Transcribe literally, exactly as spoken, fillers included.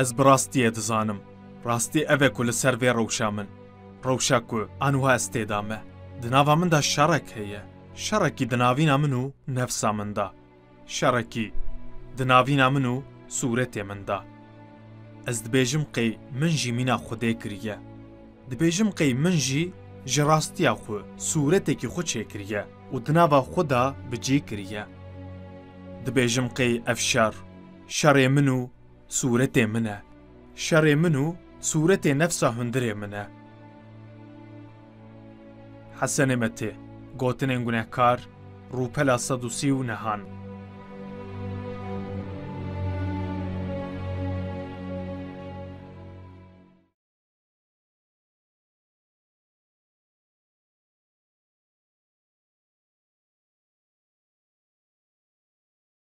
Ez bi rastiyê dizanim. Rastî ev e ku li ser vê rewşa min, rewşa ku anûha ez tê de me. Di nava min de şerek heye. Şerekî di navîna min û nefsa min de. Şerekî di navîna min û sûretê min de. Ez dibêjim qey min jî mîna Xwedê kiriye. Dibêjim qey min jî ji rastiya xwe sûretekî xwe çêkiriye û di nava xwe de bi cî kiriye. Dibêjim qey ev şer, şerê min û sûretê min e. Şerê min û sûretê nefsa hundirê min e. Hesenê Metê, Gotinên Gunehkar, rûpela sed û sî û nehan.